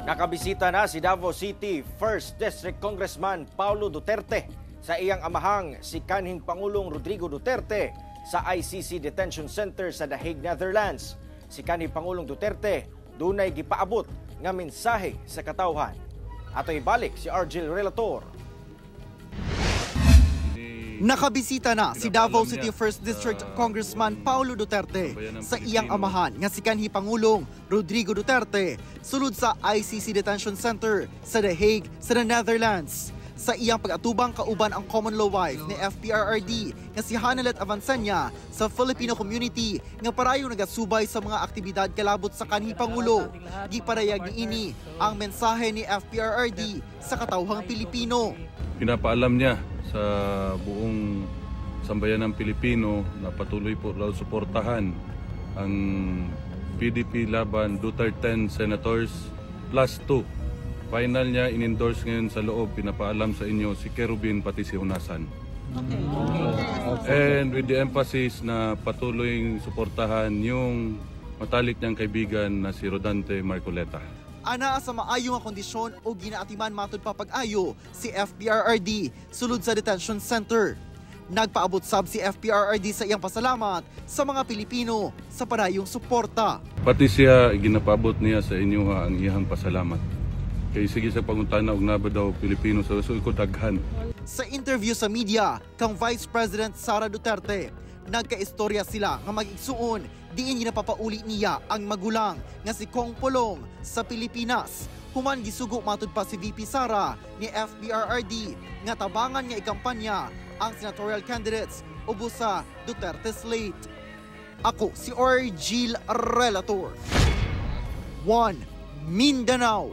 Nakabisita na si Davao City 1st District Congressman Paulo Duterte sa iyang amahang si kanhing Pangulong Rodrigo Duterte sa ICC Detention Center sa The Hague, Netherlands. Si kanhi Pangulong Duterte dunay gipaabot nga mensahe sa katawhan. Ato ibalik si Argel Relator. Nakabisita na si Davao City 1st District Congressman Paulo Duterte sa iyang amahan nga si kanhi Pangulong Rodrigo Duterte sulod sa ICC Detention Center sa The Hague sa the Netherlands. Sa iyang pag-atubang kauban ang common law wife ni FPRRD nga si Honeylet Avanceña sa Filipino community nga parayong nagasubay sa mga aktibidad kalabot sa kanhi Pangulo. Giparayag niini ang mensahe ni FPRRD sa katawhang Pilipino. Pinapaalam niya sa buong sambayan ng Pilipino na patuloy po raw suportahan ang PDP Laban Duterte 10 Senators plus 2. Final niya in-endorse ngayon sa loob, pinapaalam sa inyo si Querubin pati si Honasan. And with the emphasis na patuloy suportahan yung matalik niyang kaibigan na si Rodante Marcoleta. Anaa sa maayo nga kondisyon o ginaatiman matud pa pag-ayo si FPRRD sulod sa detention center. Nagpaabot sab si FPRRD sa iyang pasalamat sa mga Pilipino sa padayong suporta. Pati siya, ginapaabot niya sa inyo ha, ang iyang pasalamat. Kay sige sa pangutana og naa ba daw Pilipino sa so ko daghan. Sa interview sa media kang Vice President Sara Duterte, nagkaistorya sila nga mag-igsuon diin ginapapauli niya ang magulang nga si Kong Polong sa Pilipinas. Human gisugo matud pa si VP Sara ni FPRRD nga tabangan nga ikampanya ang senatorial candidates ubos sa Duterte slate. Ako si Orgil Relator. 1 Mindanao.